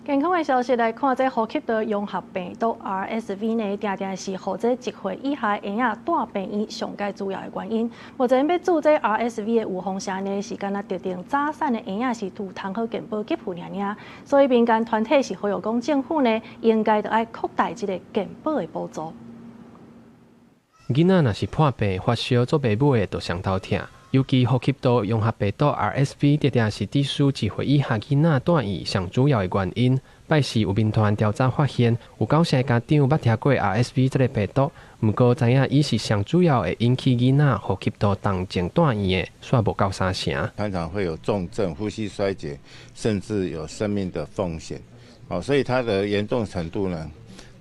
健康的消息來看，這呼吸道融合病毒 RSV 呢，定定是予這1歲以下嬰仔蹛病院上蓋主要的原因。目前欲注這 RSV 的預防射呢，是干焦特定早產的嬰仔是有通好健保給付爾爾，所以民間團體是呼籲講政府呢，應該著愛擴大這個健保的補助。囡仔若是破病發燒做袂尾的，就上頭疼。尤其呼吸道融合病毒 RSV，定定是致使1歲以下囡仔蹛院上主要的原因。拜四有民團調查發現，有九成家長捌聽過 RSV 這个病毒，毋過知影伊是上主要會引起囡仔呼吸道重症蹛院的，煞無夠三成。常常會有重症、呼吸衰竭，甚至有生命的風險。哦，所以它的嚴重程度呢，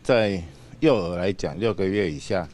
在幼兒來講，6個月以下，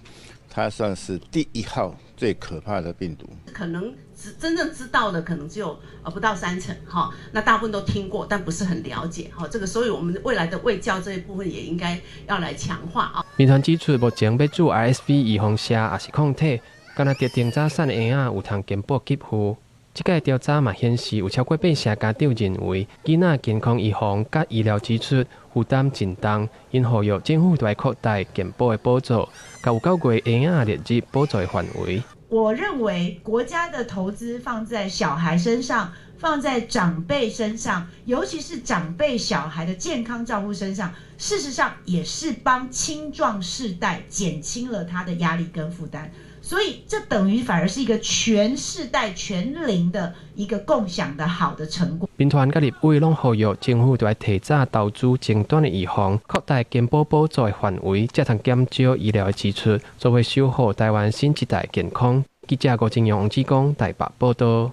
它算是第一號最可怕的病毒。可能真正知道的可能只有不到三成哈，那大部分都聽過，但不是很了解哈。這個，所以我們未來的衛教這一部分也應該要來強化啊。民團指出，目前欲注 RSV 預防射抑是抗體，干焦特定早產的嬰仔有通健保給付。這屆調查嘛顯示，有超過八成家長認為，囡仔健康預防佮醫療支出負擔真重，𪜶呼籲政府著愛擴大健保的補助，共有夠月嬰仔列入補助的範圍。我認為國家的投資放在小孩身上，放在長輩身上，尤其是長輩小孩的健康照護身上，事實上也是幫青壯世代減輕了他的壓力跟負擔。所以這等於反而是一個全世代全齡的一個共享的好的成果。民團佮立委攏呼籲政府著愛提早投資前端的預防，擴大健保補助的範圍，才通減少醫療的支出，做伙守護台灣新一代健康。記者郭金陽、王志剛台北報道。